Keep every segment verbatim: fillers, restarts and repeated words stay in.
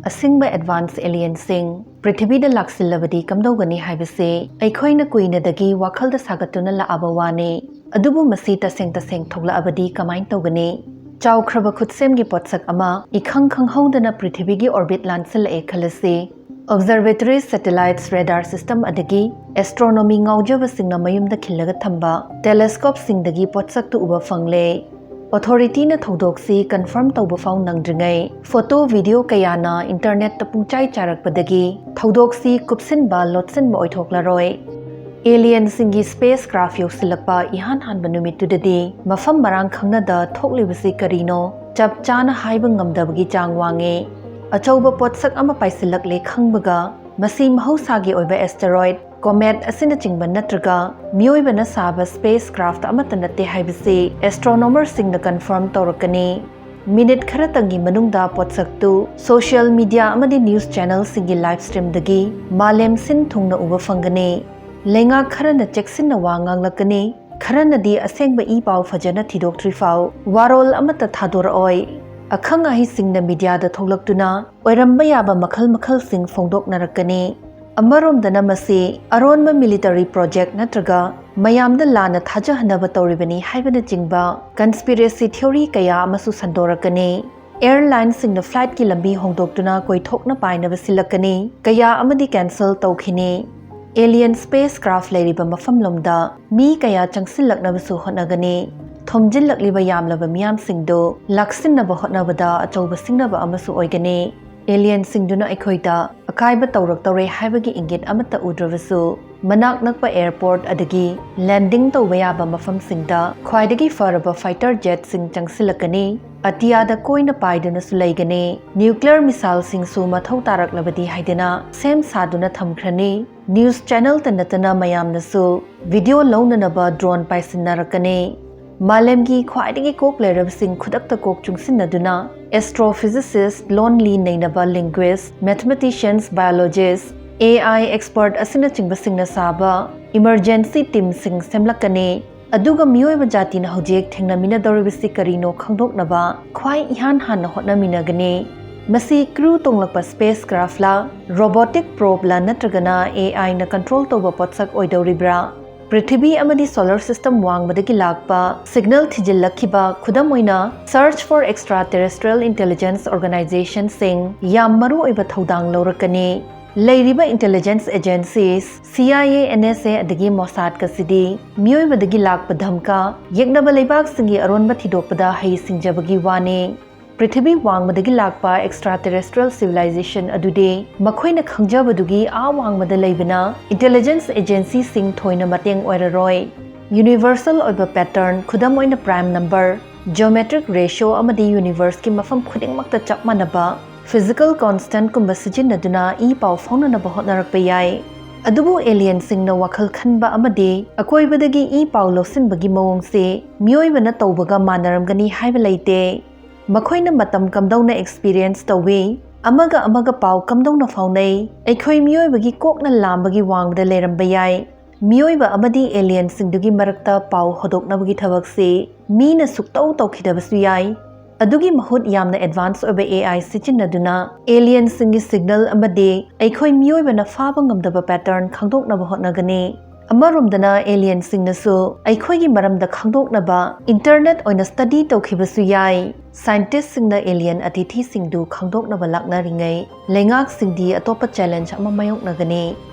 ꯑꯁꯤꯡꯕ advance ꯑꯦꯂꯤꯌꯟꯁꯤꯡ ꯄ꯭ꯔꯤꯊꯤꯕꯤꯗ ꯂꯥꯛꯁꯤꯜꯂꯕꯗꯤ ꯀꯝꯗꯧꯒꯅꯤ ꯍꯥꯏꯕꯁꯤ ꯑꯩꯈꯣꯏꯅ ꯀꯨꯏꯅꯗꯒꯤ ꯋꯥꯈꯜꯗ ꯁꯥꯒꯠꯇꯨꯅ ꯂꯥꯛꯑꯕ ꯋꯥꯅꯤ꯫ ꯑꯗꯨꯕꯨ ꯃꯁꯤ ꯇꯁꯦꯡ ꯇꯁꯦꯡ ꯊꯣꯛꯂꯛꯑꯕꯗꯤ ꯀꯃꯥꯏꯅ ꯇꯧꯒꯅꯤ? ꯆꯥꯎꯈ꯭ꯔꯕ ꯈꯨꯠꯁꯦꯝꯒꯤ ꯄꯣꯠꯁꯛ ꯑꯃ ꯏꯈꯪ ꯈꯪꯍꯧꯗꯅ ꯄ꯭ꯔꯤꯊꯤꯕꯤꯒꯤ ꯑꯣꯔꯕꯤꯠ ꯂꯥꯟꯁꯤꯜꯂꯛꯑꯦ ꯈꯜꯂꯁꯤ꯫ Observatories, satellites, radar system ꯑꯗꯒꯤ ꯑꯦꯁꯇ꯭ꯔꯣꯅꯣꯃꯤ ꯉꯥꯎꯖꯕꯁꯤꯡꯅ ꯃꯌꯨꯝꯗ ꯈꯤꯜꯂꯒ ꯊꯝꯕ ꯇꯦꯂꯦꯁꯀꯣꯞꯁꯤꯡꯗꯒꯤ ꯄꯣꯠꯁꯛꯇꯨ ꯎꯕ ꯐꯪꯂꯦ꯫ ꯑꯣꯊꯣꯔꯤꯇꯤꯅ ꯊꯧꯗꯣꯛꯁꯤ ꯀꯟꯐꯥꯔꯝ ꯇꯧꯕ ꯐꯥꯎ ꯅꯪꯗ꯭ꯔꯤꯉꯩ ꯐꯣꯇꯣ, ꯚꯤꯗꯤꯑꯣ ꯀꯌꯥꯅ ꯏꯟꯇꯔꯅꯦꯠꯇ ꯄꯨꯡꯆꯥꯏ ꯆꯥꯏꯔꯛꯄꯗꯒꯤ ꯊꯧꯗꯣꯛꯁꯤ ꯀꯨꯞꯁꯤꯟꯕ ꯂꯣꯠꯁꯤꯟꯕ ꯑꯣꯏꯊꯣꯛꯂꯔꯣꯏ꯫ ꯑꯦꯂꯤꯌꯟꯁꯤꯡꯒꯤ ꯁ꯭ꯄꯦꯁ ꯀ꯭ꯔꯥꯐ ꯌꯧꯁꯤꯜꯂꯛꯄ ꯏꯍꯥꯟ ꯍꯥꯟꯕ ꯅꯨꯃꯤꯠꯇꯨꯗꯗꯤ ꯃꯐꯝ ꯃꯔꯥꯡ ꯈꯪꯅꯗ ꯊꯣꯛꯂꯤꯕꯁꯤ ꯀꯔꯤꯅꯣ ꯆꯞ ꯆꯥꯅ ꯍꯥꯏꯕ ꯉꯝꯗꯕꯒꯤ ꯆꯥꯡ ꯋꯥꯡꯉꯤ꯫ ꯑꯆꯧꯕ ꯄꯣꯠꯁꯛ ꯑꯃ ꯄꯥꯏꯁꯤꯜꯂꯛꯂꯦ ꯈꯪꯕꯒ ꯃꯁꯤ ꯃꯍꯧꯁꯥꯒꯤ ꯑꯣꯏꯕ ꯑꯦꯁꯇꯦꯔꯣꯏꯗ, ꯀꯣꯃꯦꯠ ꯑꯁꯤꯅꯆꯤꯡꯕ ꯅꯠꯇ꯭ꯔꯒ ꯃꯤꯑꯣꯏꯕꯅ ꯁꯥꯕ ꯁ꯭ꯄꯦꯁ ꯀ꯭ꯔꯥꯐ ꯑꯃꯠꯇ ꯅꯠꯇꯦ ꯍꯥꯏꯕꯁꯤ ꯑꯦꯁꯇ꯭ꯔꯣꯅꯣꯃꯔꯁꯤꯡꯅ ꯀꯟꯐꯥꯔꯝ ꯇꯧꯔꯛꯀꯅꯤ꯫ ꯃꯤꯅꯤꯠ ꯈꯔꯇꯪꯒꯤ ꯃꯅꯨꯡꯗ ꯄꯣꯠꯁꯛꯇꯨ ꯁꯣꯁꯤꯌꯦꯜ ꯃꯤꯗꯤꯌꯥ ꯑꯃꯗꯤ ꯅ꯭ꯌꯨꯁ ꯆꯦꯅꯦꯜꯁꯤꯡꯒꯤ ꯂꯥꯏꯚ ꯁ꯭ꯇ꯭ꯔꯤꯝꯗꯒꯤ ꯃꯥꯂꯦꯝ ꯁꯤꯟ ꯊꯨꯡꯅ ꯎꯕ ꯐꯪꯒꯅꯤ꯫ ꯂꯩꯉꯥꯛ ꯈꯔꯅ ꯆꯦꯛꯁꯤꯟꯅ ꯋꯥ ꯉꯥꯡꯂꯛꯀꯅꯤ, ꯈꯔꯅꯗꯤ ꯑꯁꯦꯡꯕ ꯏ ꯄꯥꯎ ꯐꯖꯅ ꯊꯤꯗꯣꯛꯇ꯭ꯔꯤꯐꯥꯎ ꯋꯥꯔꯣꯜ ꯑꯃꯠꯇ ꯊꯥꯗꯣꯔꯛꯑꯣꯏ꯫ ꯑꯈꯪ ꯑꯍꯩꯁꯤꯡꯅ ꯃꯤꯗꯤꯌꯥꯗ ꯊꯣꯛꯂꯛꯇꯨꯅ ꯑꯣꯏꯔꯝꯕ ꯌꯥꯕ ꯃꯈꯜ ꯃꯈꯜꯁꯤꯡ ꯐꯣꯡꯗꯣꯛꯅꯔꯛꯀꯅꯤ꯫ ꯑꯃꯔꯣꯝꯗꯅ ꯃꯁꯤ ꯑꯔꯣꯟꯕ ꯃꯤꯂꯤꯇꯔꯤ ꯄ꯭ꯔꯣꯖꯦꯛ ꯅꯠꯇ꯭ꯔꯒ ꯃꯌꯥꯝꯗ ꯂꯥꯟꯅ ꯊꯥꯖꯍꯟꯅꯕ ꯇꯧꯔꯤꯕꯅꯤ ꯍꯥꯏꯕꯅꯆꯤꯡꯕ ꯀꯟꯁꯄꯤꯔꯦꯁꯤ ꯊꯤꯑꯣꯔꯤ ꯀꯌꯥ ꯑꯃꯁꯨ ꯁꯟꯗꯣꯔꯛꯀꯅꯤ꯫ ꯑꯦꯌꯔꯂꯥꯏꯟꯁꯤꯡꯅ ꯐ꯭ꯂꯥꯏꯠꯀꯤ ꯂꯝꯕꯤ ꯍꯣꯡꯗꯣꯛꯇꯨꯅ ꯀꯣꯏꯊꯣꯛꯅ ꯄꯥꯏꯅꯕ ꯁꯤꯜꯂꯛꯀꯅꯤ, ꯀꯌꯥ ꯑꯃꯗꯤ ꯀꯦꯟꯁꯦꯜ ꯇꯧꯈꯤꯅꯤ꯫ ꯑꯦꯂꯤꯌꯟ ꯁ꯭ꯄꯦꯁ ꯀ꯭ꯔꯥꯐ ꯂꯩꯔꯤꯕ ꯃꯐꯝꯂꯣꯝꯗ ꯃꯤ ꯀꯌꯥ ꯆꯪꯁꯤꯜꯂꯛꯅꯕꯁꯨ ꯍꯣꯠꯅꯒꯅꯤ꯫ ꯊꯣꯝꯖꯤꯜꯂꯛꯂꯤꯕ ꯌꯥꯝꯂꯕ ꯃꯤꯌꯥꯝꯁꯤꯡꯗꯨ ꯂꯥꯛꯁꯤꯟꯅꯕ ꯍꯣꯠꯅꯕꯗ ꯑꯆꯧꯕ ꯁꯤꯡꯅꯕ ꯑꯃꯁꯨ ꯑꯣꯏꯒꯅꯤ꯫ ꯑꯦꯂꯤꯌꯟꯁꯤꯡꯗꯨꯅ ꯑꯩꯈꯣꯏꯗ ꯑꯀꯥꯏꯕ ꯇꯧꯔꯛꯇꯧꯔꯦ ꯍꯥꯏꯕꯒꯤ ꯏꯪꯒꯤꯠ ꯑꯃꯠꯇ ꯎꯗ꯭ꯔꯕꯁꯨ, ꯃꯅꯥꯛ ꯅꯛꯄ ꯑꯦꯌꯔꯄꯣꯔꯠ ꯑꯗꯒꯤ ꯂꯦꯟꯗꯤꯡ ꯇꯧꯕ ꯌꯥꯕ ꯃꯐꯝꯁꯤꯡꯗ ꯈ꯭ꯋꯥꯏꯗꯒꯤ ꯐꯔꯕ ꯐꯥꯏꯇꯔ ꯖꯦꯠꯁꯤꯡ ꯆꯪꯁꯤꯜꯂꯛꯀꯅꯤ꯫ ꯑꯇꯤꯌꯥꯗ ꯀꯣꯏꯅ ꯄꯥꯏꯗꯨꯅꯁꯨ ꯂꯩꯒꯅꯤ꯫ ꯅ꯭ꯌꯨꯀ꯭ꯂꯤꯌꯔ ꯃꯤꯁꯥꯏꯜꯁꯤꯡꯁꯨ ꯃꯊꯧ ꯇꯥꯔꯛꯂꯕꯗꯤ ꯍꯥꯏꯗꯨꯅ ꯁꯦꯝ ꯁꯥꯗꯨꯅ ꯊꯝꯈ꯭ꯔꯅꯤ꯫ ꯅ꯭ꯌꯨꯁ ꯆꯦꯅꯦꯜꯇ ꯅꯠꯇꯅ ꯃꯌꯥꯝꯅꯁꯨ ꯚꯤꯗꯤꯑꯣ ꯂꯧꯅꯅꯕ ꯗ꯭ꯔꯣꯟ ꯄꯥꯏꯁꯤꯟꯅꯔꯛꯀꯅꯤ꯫ ꯃꯥꯂꯦꯝꯒꯤ ꯈ꯭ꯋꯥꯏꯗꯒꯤ ꯀꯣꯛ ꯂꯩꯔꯕꯁꯤꯡ ꯈꯨꯗꯛꯇ ꯀꯣꯛ ꯆꯨꯡꯁꯤꯟꯅꯗꯨꯅ, ꯑꯦꯁꯇ꯭ꯔꯣꯐꯤꯖꯤꯁꯤꯁ, ꯂꯣꯟ ꯂꯤ ꯅꯩꯅꯕ ꯂꯤꯡꯒ꯭ꯋꯤꯁ, ꯃꯦꯊꯃꯦꯇꯤꯁꯤꯌꯟꯁ, ꯕꯥꯏꯑꯣꯂꯣꯖꯤꯁ, ꯑꯦ ꯑꯥꯏ ꯑꯦꯛꯁꯄꯔꯠ ꯑꯁꯤꯅꯆꯤꯡꯕꯁꯤꯡꯅ ꯁꯥꯕ ꯏꯃꯔꯖꯦꯟꯁꯤ ꯇꯤꯝꯁꯤꯡ ꯁꯦꯝꯂꯛꯀꯅꯤ꯫ ꯑꯗꯨꯒ ꯃꯤꯑꯣꯏꯕ ꯖꯥꯇꯤꯅ ꯍꯧꯖꯤꯛ ꯊꯦꯡꯅꯃꯤꯟꯅꯗꯧꯔꯤꯕꯁꯤ ꯀꯔꯤꯅꯣ ꯈꯪꯗꯣꯛꯅꯕ ꯈ꯭ꯋꯥꯏ ꯏꯍꯥꯟ ꯍꯥꯟꯅ ꯍꯣꯠꯅꯃꯤꯟꯅꯒꯅꯤ꯫ ꯃꯁꯤ ꯀ꯭ꯔꯨ ꯇꯣꯡꯂꯛꯄ ꯁ꯭ꯄꯦꯁ ꯀ꯭ꯔꯥꯐꯂꯥ, ꯔꯣꯕꯣꯇꯤꯛ ꯄ꯭ꯔꯣꯕꯂꯥ ꯅꯠꯇ꯭ꯔꯒꯅ ꯑꯦ ꯑꯥꯏꯅ ꯀꯟꯇ꯭ꯔꯣꯜ ꯇꯧꯕ ꯄꯣꯠꯁꯛ ꯑꯣꯏꯗꯧꯔꯤꯕ꯭ꯔꯥ? ꯄ꯭ꯔꯤꯊꯤꯕꯤ ꯑꯃꯗꯤ ꯁꯣꯂꯔ ꯁꯤꯁꯇꯝ ꯋꯥꯡꯃꯗꯒꯤ ꯂꯥꯛꯄ ꯁꯤꯒꯅꯦꯜ ꯊꯤꯖꯤꯜꯂꯛꯈꯤꯕ, ꯈꯨꯗꯝ ꯑꯣꯏꯅ Search for Extraterrestrial Intelligence Organizationꯁꯤꯡ, ꯌꯥꯝ ꯃꯔꯨ ꯑꯣꯏꯕ ꯊꯧꯗꯥꯡ ꯂꯧꯔꯛꯀꯅꯤ꯫ ꯂꯩꯔꯤꯕ intelligence ꯑꯦꯖꯦꯟꯁꯤꯁ, C I A, and ꯑꯦꯁ ꯑꯦ ꯑꯗꯒꯤ ꯃꯣꯁꯥꯗꯀꯁꯤꯗꯤ ꯃꯤꯑꯣꯏꯕꯗꯒꯤ ꯂꯥꯛꯄ ꯙꯝꯀꯥ, ꯌꯦꯛꯅꯕ ꯂꯩꯕꯥꯛꯁꯤꯡꯒꯤ ꯑꯔꯣꯟꯕ ꯊꯤꯗꯣꯛꯄꯗ ꯍꯩ ꯁꯤꯡꯖꯕꯒꯤ ꯋꯥꯅꯤ꯫ ꯄ꯭ꯔꯤꯊꯤꯕꯤ ꯋꯥꯡꯃꯗꯒꯤ ꯂꯥꯛꯄ ꯑꯦꯛꯁꯇ꯭ꯔꯥ ꯇꯦꯔꯦꯁꯇ꯭ꯔꯤꯌꯦꯜ ꯁꯤꯚꯤꯂꯥꯏꯖꯦꯁꯟ ꯑꯗꯨꯗꯤ ꯃꯈꯣꯏꯅ ꯈꯪꯖꯕꯗꯨꯒꯤ ꯑꯥ ꯋꯥꯡꯃꯗ ꯂꯩꯕꯅ ꯏꯟꯇꯦꯂꯤꯖꯦꯟꯁ ꯑꯦꯖꯦꯟꯁꯤꯁꯤꯡ ꯊꯣꯏꯅ ꯃꯇꯦꯡ ꯑꯣꯏꯔꯔꯣꯏ꯫ ꯌꯨꯅꯤꯚꯔꯁꯦꯜ ꯑꯣꯏꯕ ꯄꯦꯇꯔꯟ, ꯈꯨꯗꯝ ꯑꯣꯏꯅ ꯄ꯭ꯔꯥꯏꯝ ꯅꯝꯕꯔ, ꯖꯤꯑꯣꯃꯦꯇ꯭ꯔꯤꯛ ꯔꯦꯁꯤꯌꯣ ꯑꯃꯗꯤ ꯌꯨꯅꯤꯚꯔꯁꯀꯤ ꯃꯐꯝ ꯈꯨꯗꯤꯡꯃꯛꯇ ꯆꯞ ꯃꯥꯟꯅꯕ ꯐꯤꯖꯤꯀꯦꯜ ꯀꯣꯟꯁꯇꯦꯟꯠꯀꯨꯝꯕ ꯁꯤꯖꯤꯟꯅꯗꯨꯅ ꯏ ꯄꯥꯎ ꯐꯥꯎꯅꯅꯕ ꯍꯣꯠꯅꯔꯛꯄ ꯌꯥꯏ꯫ ꯑꯗꯨꯕꯨ ꯑꯦꯂꯤꯌꯟꯁꯤꯡꯅ ꯋꯥꯈꯜ ꯈꯟꯕ ꯑꯃꯗꯤ ꯑꯀꯣꯏꯕꯗꯒꯤ ꯏ ꯄꯥꯎ ꯂꯧꯁꯤꯟꯕꯒꯤ ꯃꯑꯣꯡꯁꯤ ꯃꯤꯑꯣꯏꯕꯅ ꯇꯧꯕꯒ ꯃꯥꯟꯅꯔꯝꯒꯅꯤ ꯍꯥꯏꯕ ꯂꯩꯇꯦ꯫ ꯃꯈꯣꯏꯅ ꯃꯇꯝ ꯀꯝꯗꯧꯅ ꯑꯦꯛꯁꯄꯤꯔꯤꯌꯦꯟꯁ ꯇꯧꯏ, ꯑꯃꯒ ꯑꯃꯒ ꯄꯥꯎ ꯀꯝꯗꯧꯅ ꯐꯥꯎꯅꯩ, ꯑꯩꯈꯣꯏ ꯃꯤꯑꯣꯏꯕꯒꯤ ꯀꯣꯛꯅ ꯂꯥꯝꯕꯒꯤ ꯋꯥꯡꯃꯗ ꯂꯩꯔꯝꯕ ꯌꯥꯏ꯫ ꯃꯤꯑꯣꯏꯕ ꯑꯃꯗꯤ ꯑꯦꯂꯤꯌꯟꯁꯤꯡꯗꯨꯒꯤ ꯃꯔꯛꯇ ꯄꯥꯎ ꯍꯧꯗꯣꯛꯅꯕꯒꯤ ꯊꯕꯛꯁꯤ ꯃꯤꯅ ꯁꯨꯛꯇꯧ ꯇꯧꯈꯤꯗꯕꯁꯨ ꯌꯥꯏ꯫ ꯑꯗꯨꯒꯤ ꯃꯍꯨꯠ ꯌꯥꯝꯅ ꯑꯦꯗꯚꯥꯟꯁ ꯑꯣꯏꯕ ꯑꯦ ꯑꯥꯏ ꯁꯤꯖꯤꯟꯅꯗꯨꯅ ꯑꯦꯂꯤꯌꯟꯁꯤꯡꯒꯤ ꯁꯤꯒꯅꯦꯜ ꯑꯃꯗꯤ ꯑꯩꯈꯣꯏ ꯃꯤꯑꯣꯏꯕꯅ ꯐꯥꯕ ꯉꯝꯗꯕ ꯄꯦꯇꯔꯟ ꯈꯪꯗꯣꯛꯅꯕ ꯍꯣꯠꯅꯒꯅꯤ꯫ ꯑꯃꯔꯣꯝꯗꯅ ꯑꯦꯂꯤꯌꯟꯁꯤꯡꯅꯁꯨ ꯑꯩꯈꯣꯏꯒꯤ ꯃꯔꯝꯗ ꯈꯪꯗꯣꯛꯅꯕ ꯏꯟꯇꯔꯅꯦꯠ ꯑꯣꯏꯅ ꯁ꯭ꯇꯗꯤ ꯇꯧꯈꯤꯕꯁꯨ ꯌꯥꯏ꯫ ꯁꯥꯏꯟꯇꯤꯁ꯭ꯠꯁꯤꯡꯅ ꯑꯦꯂꯤꯌꯟ ꯑꯇꯤꯊꯤꯁꯤꯡꯗꯨ ꯈꯪꯗꯣꯛꯅꯕ ꯂꯥꯛꯅꯔꯤꯉꯩ ꯂꯩꯉꯥꯛꯁꯤꯡꯗꯤ ꯑꯇꯣꯞꯄ ꯆꯦꯂꯦꯟꯖ ꯑꯃ ꯃꯥꯌꯣꯛꯅꯒꯅꯤ,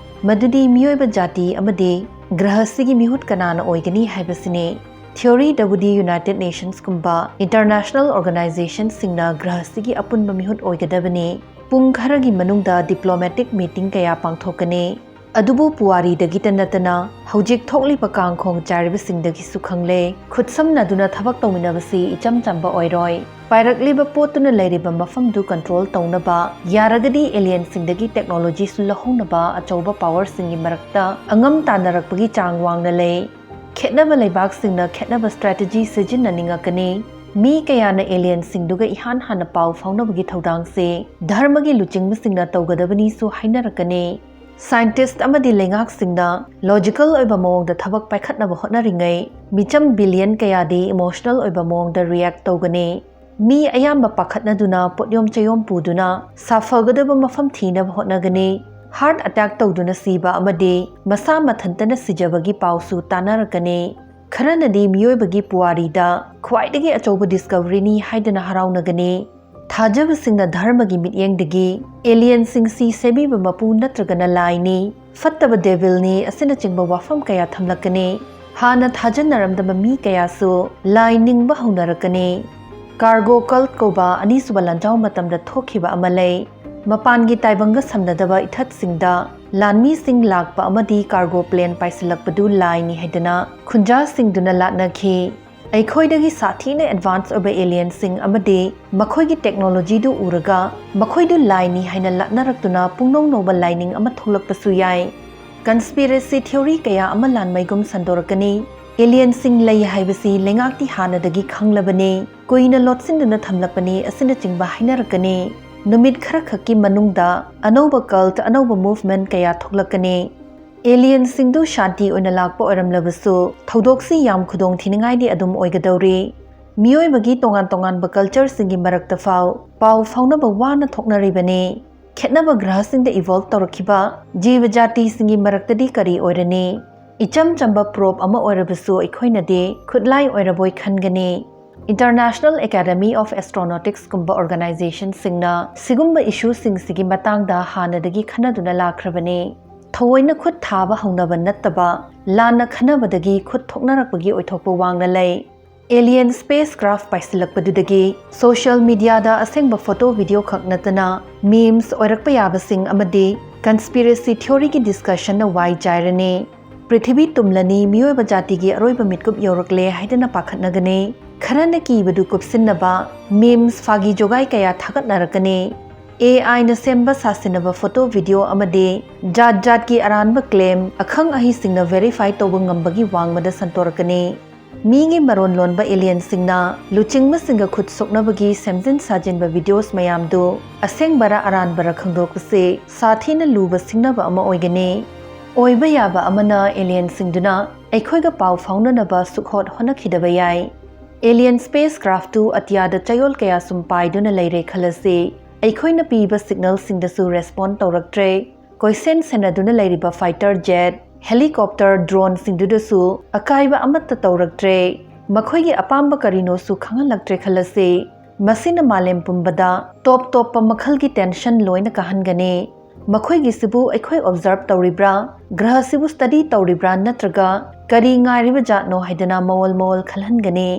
ꯃꯗꯨꯗꯤ ꯃꯤꯑꯣꯏꯕ ꯖꯥꯇꯤ ꯑꯃꯗꯤ ꯒ꯭ꯔꯍꯁꯤꯒꯤ ꯃꯤꯍꯨꯠ ꯀꯅꯥꯅ ꯑꯣꯏꯒꯅꯤ ꯍꯥꯏꯕꯁꯤꯅꯤ꯫ ꯊꯤꯑꯣꯔꯤꯗꯕꯨꯗꯤ ꯌꯨꯅꯥꯏꯇꯦꯗ ꯅꯦꯁꯟꯁꯀꯨꯝꯕ ꯏꯟꯇꯔꯅꯦꯁꯅꯦꯜ ꯑꯣꯔꯒꯅꯥꯏꯖꯦꯁꯟꯁꯤꯡꯅ ꯒ꯭ꯔꯍꯁꯤꯒꯤ ꯑꯄꯨꯟꯕ ꯃꯤꯍꯨꯠ ꯑꯣꯏꯒꯗꯕꯅꯤ꯫ ꯄꯨꯡ ꯈꯔꯒꯤ ꯃꯅꯨꯡꯗ ꯗꯤꯄ꯭ꯂꯣꯃꯦꯇꯤꯛ ꯃꯤꯇꯤꯡ ꯀꯌꯥ ꯄꯥꯡꯊꯣꯛꯀꯅꯤ꯫ ꯑꯗꯨꯕꯨ ꯄꯨꯋꯥꯔꯤꯗꯒꯤꯇ ꯅꯠꯇꯅ ꯍꯧꯖꯤꯛ ꯊꯣꯛꯂꯤꯕ ꯀꯥꯡꯈꯣꯡ ꯆꯥꯏꯔꯤꯕꯁꯤꯡꯗꯒꯤꯁꯨ ꯈꯪꯂꯦ, ꯈꯨꯠꯁꯝꯅꯗꯨꯅ ꯊꯕꯛ ꯇꯧꯃꯤꯟꯅꯕꯁꯤ ꯏꯆꯝ ꯆꯝꯕ ꯑꯣꯏꯔꯣꯏ꯫ ꯄꯥꯏꯔꯛꯂꯤꯕ ꯄꯣꯠꯇꯨꯅ ꯂꯩꯔꯤꯕ ꯃꯐꯝꯗꯨ ꯀꯟꯇ꯭ꯔꯣꯜ ꯇꯧꯅꯕ, ꯌꯥꯔꯒꯗꯤ ꯑꯦꯂꯤꯌꯟꯁꯤꯡꯗꯒꯤ ꯇꯦꯛꯅꯣꯂꯣꯖꯤꯁꯨ ꯂꯧꯍꯧꯅꯕ ꯑꯆꯧꯕ ꯄꯥꯋꯔꯁꯤꯡꯒꯤ ꯃꯔꯛꯇ ꯑꯉꯝ ꯇꯥꯟꯅꯔꯛꯄꯒꯤ ꯆꯥꯡ ꯋꯥꯡꯅ ꯂꯩ꯫ ꯈꯦꯠꯅꯕ ꯂꯩꯕꯥꯛꯁꯤꯡꯅ ꯈꯦꯠꯅꯕ ꯁ꯭ꯇ꯭ꯔꯦꯇꯦꯖꯤ ꯁꯤꯖꯤꯟꯅꯅꯤꯡꯉꯛꯀꯅꯤ꯫ ꯃꯤ ꯀꯌꯥꯅ ꯑꯦꯂꯤꯌꯟꯁꯤꯡꯗꯨꯒ ꯏꯍꯥꯟ ꯍꯥꯟꯅ ꯄꯥꯎ ꯐꯥꯎꯅꯕꯒꯤ ꯊꯧꯗꯥꯡꯁꯤ ꯙꯔꯃꯒꯤ ꯂꯨꯆꯤꯡꯕꯁꯤꯡꯅ ꯇꯧꯒꯗꯕꯅꯤꯁꯨ ꯍꯥꯏꯅꯔꯛꯀꯅꯤ꯫ ꯁꯥꯏꯟꯇꯤꯁ꯭ꯠ ꯑꯃꯗꯤ ꯂꯩꯉꯥꯛꯁꯤꯡꯅ ꯂꯣꯖꯤꯀꯦꯜ ꯑꯣꯏꯕ ꯃꯑꯣꯡꯗ ꯊꯕꯛ ꯄꯥꯏꯈꯠꯅꯕ ꯍꯣꯠꯅꯔꯤꯉꯩ, ꯃꯤꯆꯝ ꯕꯤꯂꯤꯌꯟ ꯀꯌꯥꯗꯤ ꯏꯃꯣꯁꯅꯦꯜ ꯑꯣꯏꯕ ꯃꯑꯣꯡꯗ ꯔꯤꯌꯦꯛ ꯇꯧꯒꯅꯤ꯫ ꯃꯤ ꯑꯌꯥꯝꯕ ꯄꯥꯈꯠꯅꯗꯨꯅ ꯄꯣꯠꯌꯣꯝ ꯆꯌꯣꯝ ꯄꯨꯗꯨꯅ ꯁꯥꯐꯒꯗꯕ ꯃꯐꯝ ꯊꯤꯅꯕ ꯍꯣꯠꯅꯒꯅꯤ꯫ ꯍꯥꯔꯠ ꯑꯦꯇꯦꯛ ꯇꯧꯗꯨꯅ ꯁꯤꯕ ꯑꯃꯗꯤ ꯃꯁꯥ ꯃꯊꯟꯇꯅ ꯁꯤꯖꯕꯒꯤ ꯄꯥꯎꯁꯨ ꯇꯥꯅꯔꯛꯀꯅꯤ꯫ ꯈꯔꯅꯗꯤ ꯃꯤꯑꯣꯏꯕꯒꯤ ꯄꯨꯋꯥꯔꯤꯗ ꯈ꯭ꯋꯥꯏꯗꯒꯤ ꯑꯆꯧꯕ ꯗꯤꯁꯀꯚꯔꯤꯅꯤ ꯍꯥꯏꯗꯨꯅ ꯍꯔꯥꯎꯅꯒꯅꯤ꯫ ꯊꯥꯖꯕꯁꯤꯡꯅ ꯙꯔꯃꯒꯤ ꯃꯤꯠꯌꯦꯡꯗꯒꯤ ꯑꯦꯂꯤꯌꯟꯁꯤꯡꯁꯤ ꯁꯦꯝꯕꯤꯕ ꯃꯄꯨ ꯅꯠꯇ꯭ꯔꯒꯅ ꯂꯥꯏꯅꯤ, ꯐꯠꯇꯕ ꯗꯦꯚꯤꯜꯅꯤ ꯑꯁꯤꯅꯆꯤꯡꯕ ꯋꯥꯐꯝ ꯀꯌꯥ ꯊꯝꯂꯛꯀꯅꯤ꯫ ꯍꯥꯟꯅ ꯊꯥꯖꯅꯔꯝꯗꯕ ꯃꯤ ꯀꯌꯥꯁꯨ ꯂꯥꯏ ꯅꯤꯡꯕ ꯍꯧꯅꯔꯛꯀꯅꯤ꯫ ꯀꯥꯔꯒꯣ ꯀꯜꯠ ꯀꯧꯕ ꯑꯅꯤꯁꯨꯕ ꯂꯥꯟꯖꯥꯎ ꯃꯇꯝꯗ ꯊꯣꯛꯈꯤꯕ ꯑꯃ ꯂꯩ꯫ ꯃꯄꯥꯟꯒꯤ ꯇꯥꯏꯕꯪꯒ ꯁꯝꯅꯗꯕ ꯏꯊꯠꯁꯤꯡꯗ ꯂꯥꯟꯃꯤꯁꯤꯡ ꯂꯥꯛꯄ ꯑꯃꯗꯤ ꯀꯥꯔꯒꯣ ꯄ꯭ꯂꯦꯟ ꯄꯥꯏꯁꯤꯜꯂꯛꯄꯗꯨ ꯂꯥꯏꯅꯤ ꯍꯥꯏꯗꯨꯅ ꯈꯨꯟꯖꯥꯁꯤꯡꯗꯨꯅ ꯂꯥꯠꯅꯈꯤ꯫ ꯑꯩꯈꯣꯏꯗꯒꯤ ꯁꯥꯊꯤꯅ ꯑꯦꯗꯚꯥꯟꯁ ꯑꯣꯏꯕ ꯑꯦꯂꯤꯌꯟꯁꯤꯡ ꯑꯃꯗꯤ ꯃꯈꯣꯏꯒꯤ ꯇꯦꯛꯅꯣꯂꯣꯖꯤꯗꯨ ꯎꯔꯒ ꯃꯈꯣꯏꯗꯨ ꯂꯥꯏꯅꯤ ꯍꯥꯏꯅ ꯂꯥꯠꯅꯔꯛꯇꯨꯅ ꯄꯨꯡꯅꯧ ꯅꯧꯕ ꯂꯥꯏꯅꯤꯡ ꯑꯃ ꯊꯣꯛꯂꯛꯄꯁꯨ ꯌꯥꯏ꯫ ꯀꯟꯁꯄꯤꯔꯦꯁꯤ ꯊꯤꯑꯣꯔꯤ ꯀꯌꯥ ꯑꯃ ꯂꯥꯟꯃꯩꯒꯨꯝ ꯁꯟꯗꯣꯔꯛꯀꯅꯤ꯫ ꯑꯦꯂꯤꯌꯟꯁꯤꯡ ꯂꯩ ꯍꯥꯏꯕꯁꯤ ꯂꯩꯉꯥꯛꯇꯤ ꯍꯥꯟꯅꯗꯒꯤ ꯈꯪꯂꯕꯅꯤ꯫ ꯀꯨꯏꯅ ꯂꯣꯠꯁꯤꯟꯗꯨꯅ ꯊꯝꯂꯛꯄꯅꯤ ꯑꯁꯤꯅꯆꯤꯡꯕ ꯍꯥꯏꯅꯔꯛꯀꯅꯤ꯫ ꯅꯨꯃꯤꯠ ꯈꯔꯈꯛꯀꯤ ꯃꯅꯨꯡꯗ ꯑꯅꯧꯕ ꯀꯜꯠ, ꯑꯅꯧꯕ ꯃꯨꯚꯃꯦꯟꯠ ꯀꯌꯥ ꯊꯣꯛꯂꯛꯀꯅꯤ꯫ ꯑꯦꯂꯤꯌꯟꯁꯤꯡꯗꯨ ꯁꯥꯟꯇꯤ ꯑꯣꯏꯅ ꯂꯥꯛꯄ ꯑꯣꯏꯔꯝꯂꯕꯁꯨ, ꯊꯧꯗꯣꯛꯁꯤ ꯌꯥꯝ ꯈꯨꯗꯣꯡꯊꯤꯅꯤꯡꯉꯥꯏꯗꯤ ꯑꯗꯨꯝ ꯑꯣꯏꯒꯗꯧꯔꯤ꯫ ꯃꯤꯑꯣꯏꯕꯒꯤ ꯇꯣꯉꯥꯟ ꯇꯣꯉꯥꯟꯕ ꯀꯜꯆꯔꯁꯤꯡꯒꯤ ꯃꯔꯛꯇ ꯐꯥꯎ ꯄꯥꯎ ꯐꯥꯎꯅꯕ ꯋꯥꯅ ꯊꯣꯛꯅꯔꯤꯕꯅꯤ꯫ ꯈꯦꯠꯅꯕ ꯒ꯭ꯔꯍꯁꯤꯡꯗ ꯏꯚꯣꯜꯕ ꯇꯧꯔꯛꯈꯤꯕ ꯖꯤꯕ ꯖꯥꯇꯤꯁꯤꯡꯒꯤ ꯃꯔꯛꯇꯗꯤ ꯀꯔꯤ ꯑꯣꯏꯔꯅꯤ? ꯏꯆꯝ ꯆꯝꯕ ꯄ꯭ꯔꯣꯕ ꯑꯃ ꯑꯣꯏꯔꯕꯁꯨ ꯑꯩꯈꯣꯏꯅꯗꯤ ꯈꯨꯠꯂꯥꯏ ꯑꯣꯏꯔꯕꯣꯏ ꯈꯟꯒꯅꯤ꯫ International Academy of Astronauticsꯀꯨꯝꯕ ꯑꯣꯔꯒꯅꯥꯏꯖꯦꯁꯟꯁꯤꯡꯅ ꯁꯤꯒꯨꯝꯕ ꯏꯁꯨꯁꯤꯡꯁꯤꯒꯤ ꯃꯇꯥꯡꯗ ꯍꯥꯟꯅꯗꯒꯤ ꯈꯟꯅꯗꯨꯅ ꯂꯥꯛꯈ꯭ꯔꯕꯅꯤ꯫ ꯊꯑꯣꯏꯅ ꯈꯨꯠ ꯊꯥꯕ ꯍꯧꯅꯕ ꯅꯠꯇꯕ, ꯂꯥꯟꯅ ꯈꯟꯅꯕꯗꯒꯤ ꯈꯨꯠ ꯊꯣꯛꯅꯔꯛꯄꯒꯤ ꯑꯣꯏꯊꯣꯛꯄ ꯋꯥꯡꯅ ꯂꯩ꯫ ꯑꯦꯂꯤꯌꯟ ꯁ꯭ꯄꯦꯁ ꯀ꯭ꯔꯥꯐ ꯄꯥꯏꯁꯤꯜꯂꯛꯄꯗꯨꯗꯒꯤ ꯁꯣꯁꯤꯌꯦꯜ ꯃꯤꯗꯤꯌꯥꯗ ꯑꯁꯦꯡꯕ ꯐꯣꯇꯣ ꯚꯤꯗꯤꯑꯣ ꯈꯛ ꯅꯠꯇꯅ ꯃꯤꯝꯁ ꯑꯣꯏꯔꯛꯄ ꯌꯥꯕꯁꯤꯡ ꯑꯃꯗꯤ ꯀꯟꯁꯄꯤꯔꯦꯁꯤ ꯊꯤꯑꯣꯔꯤꯒꯤ ꯗꯤꯁꯀꯁꯟꯅ ꯋꯥꯏ ꯆꯥꯏꯔꯅꯤ꯫ ꯄ꯭ꯔꯤꯊꯤꯕꯤ ꯇꯨꯝꯂꯅꯤ, ꯃꯤꯑꯣꯏꯕ ꯖꯥꯇꯤꯒꯤ ꯑꯔꯣꯏꯕ ꯃꯤꯠꯀꯨꯞ ꯌꯧꯔꯛꯂꯦ ꯍꯥꯏꯗꯅ ꯄꯥꯈꯠꯅꯒꯅꯤ꯫ ꯈꯔꯅ ꯀꯤꯕꯗꯨ ꯀꯨꯞꯁꯤꯟꯅꯕ ꯃꯤꯝꯁ, ꯐꯥꯒꯤ ꯖꯣꯒꯥꯏ ꯀꯌꯥ ꯊꯥꯒꯠꯅꯔꯛꯀꯅꯤ꯫ ꯑꯦ ꯑꯥꯏꯅ ꯁꯦꯝꯕ ꯁꯥꯁꯤꯟꯅꯕ ꯐꯣꯇꯣ ꯚꯤꯗꯤꯑꯣ ꯑꯃꯗꯤ ꯖꯥꯠ ꯖꯥꯠꯀꯤ ꯑꯔꯥꯟꯕ ꯀ꯭ꯂꯦꯝ ꯑꯈꯪ ꯑꯍꯩꯁꯤꯡꯅ ꯚꯦꯔꯤꯐꯥꯏ ꯇꯧꯕ ꯉꯝꯕꯒꯤ ꯋꯥꯡꯃꯗ ꯁꯟꯇꯣꯔꯛꯀꯅꯤ꯫ ꯃꯤꯒꯤ ꯃꯔꯣꯟ ꯂꯣꯟꯕ ꯑꯦꯂꯤꯌꯟꯁꯤꯡꯅ ꯂꯨꯆꯤꯡꯕꯁꯤꯡꯒ ꯈꯨꯠ ꯁꯣꯛꯅꯕꯒꯤ ꯁꯦꯝꯖꯤꯟ ꯁꯥꯖꯤꯟꯕ ꯚꯤꯗꯤꯑꯣꯁ ꯃꯌꯥꯝꯗꯨ ꯑꯁꯦꯡꯕꯔ ꯑꯔꯥꯟꯕꯔ ꯈꯪꯗꯣꯛꯄꯁꯤ ꯁꯥꯊꯤꯅ ꯂꯨꯕ ꯁꯤꯡꯅꯕ ꯑꯃ ꯑꯣꯏꯒꯅꯤ꯫ ꯑꯣꯏꯕ ꯌꯥꯕ ꯑꯃꯅ, ꯑꯦꯂꯤꯌꯟꯁꯤꯡꯗꯨꯅ ꯑꯩꯈꯣꯏꯒ ꯄꯥꯎ ꯐꯥꯎꯅꯅꯕ ꯁꯨꯛꯍꯣꯠ ꯍꯣꯠꯅꯈꯤꯗꯕ ꯌꯥꯏ꯫ Alien spacecraft ꯇꯨ ꯑꯇꯤꯌꯥꯗ ꯆꯌꯣꯜ ꯀꯌꯥ ꯁꯨꯝ ꯄꯥꯏꯗꯨꯅ ꯂꯩꯔꯦ ꯈꯜꯂꯁꯤ꯫ ꯑꯩꯈꯣꯏꯅ ꯄꯤꯕ signal ꯁꯤꯡꯗꯁꯨ respond ꯇꯧꯔꯛꯇ꯭ꯔꯦ꯫ ꯀꯣꯏꯁꯦꯟ ꯁꯦꯟꯅꯗꯨꯅ ꯂꯩꯔꯤꯕ fighter jet, helicopter, drone ꯁꯤꯡꯗꯨꯗꯁꯨ ꯑꯀꯥꯏꯕ ꯑꯃꯠꯇ ꯇꯧꯔꯛꯇ꯭ꯔꯦ꯫ ꯃꯈꯣꯏꯒꯤ ꯑꯄꯥꯝꯕ ꯀꯔꯤꯅꯣꯁꯨ ꯈꯪꯍꯜꯂꯛꯇ꯭ꯔꯦ ꯈꯜꯂꯁꯤ꯫ ꯃꯁꯤꯅ ꯃꯥꯂꯦꯝ ꯄꯨꯝꯕꯗ ꯇꯣꯞ ꯇꯣꯞꯄ ꯃꯈꯜꯒꯤ tension ꯂꯣꯏꯅ ꯀꯥꯍꯟꯒꯅꯤ꯫ ꯃꯈꯣꯏꯒꯤꯁꯤꯕꯨ ꯑꯩꯈꯣꯏ observe ꯇꯧꯔꯤꯕ꯭ꯔꯥ? ꯒ꯭ꯔꯍꯁꯤꯕꯨ study ꯇꯧꯔꯤꯕ꯭ꯔꯥ? ꯅꯠꯇ꯭ꯔꯒ ꯀꯔꯤ ꯉꯥꯏꯔꯤꯕ ꯖꯥꯠꯅꯣ ꯍꯥꯏꯗꯅ ꯃꯑꯣꯜ ꯃꯑꯣꯜ ꯈꯜꯍꯟꯒꯅꯤ꯫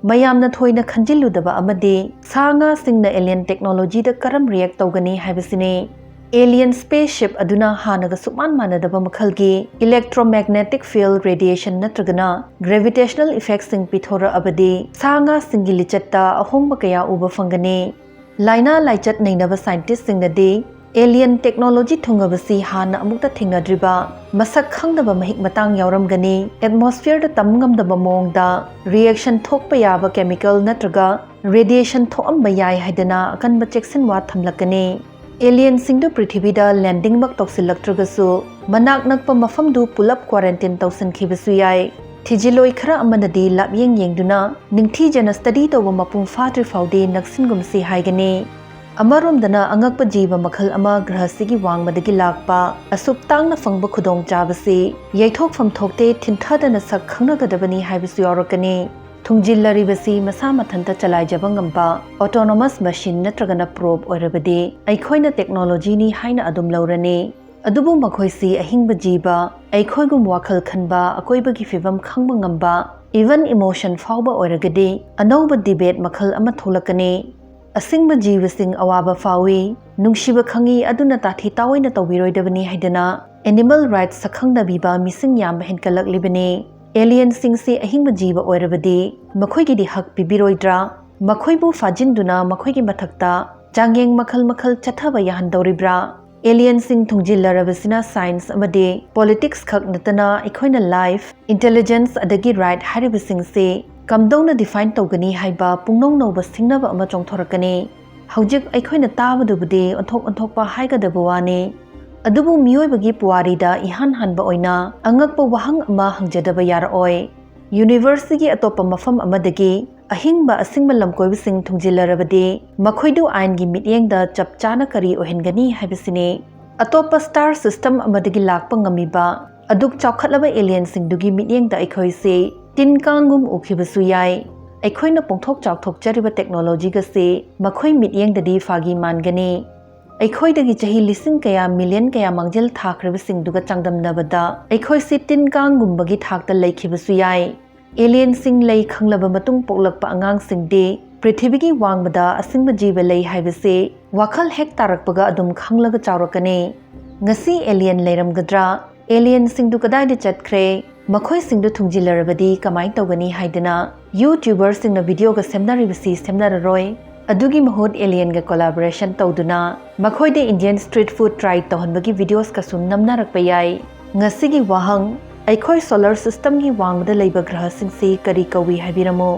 ꯃꯌꯥꯝꯅ ꯊꯣꯏꯅ ꯈꯟꯖꯤꯜꯂꯨꯗꯕ ꯑꯃꯗꯤ ꯁꯥ ꯉꯥꯁꯤꯡꯅ alien technology ꯗ ꯀꯔꯝ react ꯇꯧꯒꯅꯤ ꯍꯥꯏꯕꯁꯤꯅꯤ꯫ Alien spaceship ꯑꯗꯨꯅ ꯍꯥꯟꯅꯒ ꯁꯨꯛꯃꯥꯟ ꯃꯥꯟꯅꯗꯕ ꯃꯈꯜꯒꯤ electromagnetic field, radiation ꯅꯠꯇ꯭ꯔꯒꯅ gravitational effect ꯁꯤꯡ ꯄꯤꯊꯣꯔꯛꯑꯕꯗꯤ ꯁꯥ ꯉꯥꯁꯤꯡꯒꯤ ꯂꯤꯆꯠꯇ ꯑꯍꯣꯡꯕ ꯀꯌꯥ ꯎꯕ ꯐꯪꯒꯅꯤ꯫ ꯂꯥꯏꯅꯥ ꯂꯥꯏꯆꯠ ꯅꯩꯅꯕ scientist ꯁꯤꯡꯅꯗꯤ alien technology ꯊꯨꯡꯉꯕꯁꯤ ꯍꯥꯟꯅ ꯑꯃꯨꯛꯇ ꯊꯦꯡꯅꯗ꯭ꯔꯤꯕ ꯃꯁꯛ ꯈꯪꯗꯕ ꯃꯍꯤꯛ ꯃꯇꯥꯡ ꯌꯥꯎꯔꯝꯒꯅꯤ꯫ Atmosphere ꯗ ꯇꯝ ꯉꯝꯗꯕ ꯃꯑꯣꯡꯗ reaction ꯊꯣꯛꯄ ꯌꯥꯕ chemical ꯅꯠꯇ꯭ꯔꯒ radiation ꯊꯣꯛꯑꯝꯕ ꯌꯥꯏ ꯍꯥꯏꯗꯅ ꯑꯀꯟꯕ ꯆꯦꯛꯁꯤꯟꯋꯥ ꯊꯝꯂꯛꯀꯅꯤ꯫ Alien ꯁꯤꯡꯗꯨ ꯄ꯭ꯔꯤꯊꯤꯕꯤꯗ landing ꯃꯛ ꯇꯧꯁꯤꯜꯂꯛꯇ꯭ꯔꯒꯁꯨ ꯃꯅꯥꯛ ꯅꯛꯄ ꯃꯐꯝꯗꯨ ꯄꯨꯂꯞ quarantine ꯇꯧꯁꯤꯟꯈꯤꯕꯁꯨ ꯌꯥꯏ꯫ ꯊꯤꯖꯤꯜꯂꯣꯏ ꯈꯔ ꯑꯃꯅꯗꯤ ꯂꯥꯞꯌꯦꯡ ꯌꯦꯡꯗꯨꯅ ꯅꯤꯡꯊꯤꯖꯅ study ꯇꯧꯕ ꯃꯄꯨꯡ ꯐꯥꯗ꯭ꯔꯤ ꯐꯥꯎꯗꯤ ꯅꯛꯁꯤꯟꯒꯨꯝꯁꯤ ꯍꯥꯏꯒꯅꯤ꯫ ꯑꯃꯔꯣꯝꯗꯅ ꯑꯉꯛꯄ ꯖꯤꯕ ꯃꯈꯜ ꯑꯃ ꯒ꯭ꯔꯍꯁꯤꯒꯤ ꯋꯥꯡꯃꯗꯒꯤ ꯂꯥꯛꯄ ꯑꯁꯨꯛ ꯇꯥꯡꯅ ꯐꯪꯕ ꯈꯨꯗꯣꯡꯆꯥꯕꯁꯤ ꯌꯩꯊꯣꯛꯐꯝ ꯊꯣꯛꯇꯦ, ꯊꯤꯟꯊꯗꯅ ꯁꯛ ꯈꯪꯅꯒꯗꯕꯅꯤ ꯍꯥꯏꯕꯁꯨ ꯌꯥꯎꯔꯛꯀꯅꯤ꯫ ꯊꯨꯡꯖꯤꯜꯂꯔꯤꯕꯁꯤ ꯃꯁꯥ ꯃꯊꯟꯇ ꯆꯂꯥꯏꯖꯕ ꯉꯝꯕ autonomous machine ꯅꯠꯇ꯭ꯔꯒꯅ probe ꯑꯣꯏꯔꯕꯗꯤ ꯑꯩꯈꯣꯏꯅ technology ꯅꯤ ꯍꯥꯏꯅ ꯑꯗꯨꯝ ꯂꯧꯔꯅꯤ꯫ ꯑꯗꯨꯕꯨ ꯃꯈꯣꯏꯁꯤ ꯑꯍꯤꯡꯕ ꯖꯤꯕ, ꯑꯩꯈꯣꯏꯒꯨꯝ ꯋꯥꯈꯜ ꯈꯟꯕ, ꯑꯀꯣꯏꯕꯒꯤ ꯐꯤꯕꯝ ꯈꯪꯕ ꯉꯝꯕ, even emotion ꯐꯥꯎꯕ ꯑꯣꯏꯔꯒꯗꯤ ꯑꯅꯧꯕ debate ꯃꯈꯜ ꯑꯃ ꯊꯣꯛꯂꯛꯀꯅꯤ꯫ ꯑꯁꯤꯡꯕ ꯖꯤꯕꯁꯤꯡ ꯑꯋꯥꯕ ꯐꯥꯎꯏ, ꯅꯨꯡꯁꯤꯕ ꯈꯪꯏ, ꯑꯗꯨꯅ ꯇꯥꯊꯤ ꯇꯥꯑꯣꯏꯅ ꯇꯧꯕꯤꯔꯣꯏꯗꯕꯅꯤ ꯍꯥꯏꯗꯅ animal rights ꯁꯛꯈꯪꯅꯕꯤꯕ ꯃꯤꯁꯤꯡ ꯌꯥꯝꯕ ꯍꯦꯟꯒꯠꯂꯛꯂꯤꯕꯅꯤ꯫ Alien ꯁꯤꯡꯁꯤ ꯑꯍꯤꯡꯕ ꯖꯤꯕ ꯑꯣꯏꯔꯕꯗꯤ ꯃꯈꯣꯏꯒꯤꯗꯤ ꯍꯛ ꯄꯤꯕꯤꯔꯣꯏꯗ꯭ꯔꯥ? ꯃꯈꯣꯏꯕꯨ ꯐꯥꯖꯤꯟꯗꯨꯅ ꯃꯈꯣꯏꯒꯤ ꯃꯊꯛꯇ ꯆꯥꯡꯌꯦꯡ ꯃꯈꯜ ꯃꯈꯜ ꯆꯠꯊꯕ ꯌꯥꯍꯟꯗꯧꯔꯤꯕ꯭ꯔꯥ? Alien ꯁꯤꯡ ꯊꯨꯡꯖꯤꯜꯂꯔꯕꯁꯤꯅ science ꯑꯃꯗꯤ politics ꯈꯛ ꯅꯠꯇꯅ ꯑꯩꯈꯣꯏꯅ life, intelligence ꯑꯗꯒꯤ right ꯍꯥꯏꯔꯤꯕꯁꯤꯡꯁꯤ ꯀꯝꯗꯧꯅ define ꯇꯧꯒꯅꯤ ꯍꯥꯏꯕ ꯄꯨꯡꯅꯧ ꯅꯧꯕ ꯁꯤꯡꯅꯕ ꯑꯃ ꯆꯣꯡꯊꯣꯔꯛꯀꯅꯤ꯫ ꯍꯧꯖꯤꯛ ꯑꯩꯈꯣꯏꯅ ꯇꯥꯕꯗꯨꯕꯨꯗꯤ ꯑꯣꯟꯊꯣꯛ ꯑꯣꯟꯊꯣꯛꯄ ꯍꯥꯏꯒꯗꯕ ꯋꯥꯅꯤ꯫ ꯑꯗꯨꯕꯨ ꯃꯤꯑꯣꯏꯕꯒꯤ ꯄꯨꯋꯥꯔꯤꯗ ꯏꯍꯥꯟ ꯍꯥꯟꯕ ꯑꯣꯏꯅ ꯑꯉꯛꯄ ꯋꯥꯍꯪ ꯑꯃ ꯍꯪꯖꯗꯕ ꯌꯥꯔꯛꯑꯣꯏ꯫ ꯌꯨꯅꯤꯚꯔꯁꯀꯤ ꯑꯇꯣꯞꯄ ꯃꯐꯝ ꯑꯃꯗꯒꯤ ꯑꯍꯤꯡꯕ ꯑꯁꯤꯡꯕ ꯂꯝꯀꯣꯏꯕꯁꯤꯡ ꯊꯨꯡꯖꯤꯜꯂꯔꯕꯗꯤ ꯃꯈꯣꯏꯗꯨ ꯑꯥꯏꯟꯒꯤ ꯃꯤꯠꯌꯦꯡꯗ ꯆꯞ ꯆꯥꯅ ꯀꯔꯤ ꯑꯣꯏꯍꯟꯒꯅꯤ ꯍꯥꯏꯕꯁꯤꯅꯤ꯫ ꯑꯇꯣꯞꯄ ꯁ꯭ꯇꯥꯔ ꯁꯤꯁꯇꯝ ꯑꯃꯗꯒꯤ ꯂꯥꯛꯄ ꯉꯝꯃꯤꯕ ꯑꯗꯨꯛ ꯆꯥꯎꯈꯠꯂꯕ ꯑꯦꯂꯤꯌꯟꯁꯤꯡꯗꯨꯒꯤ ꯃꯤꯠꯌꯦꯡꯗ ꯑꯩꯈꯣꯏꯁꯤ ꯇꯤꯟ ꯀꯥꯡꯒꯨꯝ ꯎꯈꯤꯕꯁꯨ ꯌꯥꯏ꯫ ꯑꯩꯈꯣꯏꯅ ꯄꯣꯡꯊꯣꯛ ꯆꯥꯎꯊꯣꯛꯆꯔꯤꯕ ꯇꯦꯛꯅꯣꯂꯣꯖꯤꯒꯁꯤ ꯃꯈꯣꯏ ꯃꯤꯠꯌꯦꯡꯗꯗꯤ ꯐꯥꯒꯤ ꯃꯥꯟꯒꯅꯤ꯫ ꯑꯩꯈꯣꯏꯗꯒꯤ ꯆꯍꯤ ꯂꯤꯁꯤꯡ ꯀꯌꯥ, ꯃꯤꯂꯤꯌꯟ ꯀꯌꯥ ꯃꯥꯡꯖꯤꯜ ꯊꯥꯈ꯭ꯔꯕꯁꯤꯡꯗꯨꯒ ꯆꯥꯡꯗꯝꯅꯕꯗ ꯑꯩꯈꯣꯏꯁꯤ ꯇꯤꯟ ꯀꯥꯡꯒꯨꯝꯕꯒꯤ ꯊꯥꯛꯇ ꯂꯩꯈꯤꯕꯁꯨ ꯌꯥꯏ꯫ ꯑꯦꯂꯤꯌꯟꯁꯤꯡ ꯂꯩ ꯈꯪꯂꯕ ꯃꯇꯨꯡ ꯄꯣꯛꯂꯛꯄ ꯑꯉꯥꯡꯁꯤꯡꯗꯤ ꯄ꯭ꯔꯤꯊꯤꯕꯤꯒꯤ ꯋꯥꯡꯃꯗ ꯑꯁꯤꯡꯕ ꯖꯤꯕ ꯂꯩ ꯍꯥꯏꯕꯁꯤ ꯋꯥꯈꯜ ꯍꯦꯛ ꯇꯥꯔꯛꯄꯒ ꯑꯗꯨꯝ ꯈꯪꯂꯒ ꯆꯥꯎꯔꯛꯀꯅꯤ꯫ ꯉꯁꯤ ꯑꯦꯂꯤꯌꯟ ꯂꯩꯔꯝꯒꯗ꯭ꯔꯥ? ꯑꯦꯂꯤꯌꯟꯁꯤꯡꯗꯨ ꯀꯗꯥꯏꯗ ꯆꯠꯈ꯭ꯔꯦ? ꯃꯈꯣꯏꯁꯤꯡꯗꯨ ꯊꯨꯡꯖꯤꯜꯂꯔꯕꯗꯤ ꯀꯃꯥꯏꯅ ꯇꯧꯒꯅꯤ ꯍꯥꯏꯗꯅ YouTuberꯁꯤꯡꯅ videoꯒ ꯁꯦꯝꯅꯔꯤꯕꯁꯤ ꯁꯦꯝꯅꯔꯔꯣꯏ꯫ ꯑꯗꯨꯒꯤ ꯃꯍꯨꯠ ꯑꯦꯂꯤꯌꯟꯒ collaboration ꯇꯧꯗꯨꯅ ꯃꯈꯣꯏꯗ Indian street food try ꯇꯧꯍꯟꯕꯒꯤ videosꯀꯁꯨ ꯅꯝꯅꯔꯛꯄ ꯌꯥꯏ꯫ ꯉꯁꯤꯒꯤ ꯋꯥꯍꯪ, ꯑꯩꯈꯣꯏ solar systemꯒꯤ ꯋꯥꯡꯃꯗ ꯂꯩꯕ ꯒ꯭ꯔꯍꯁꯤꯡꯁꯤ ꯀꯔꯤ ꯀꯧꯏ ꯍꯥꯏꯕꯤꯔꯝꯃꯨ꯫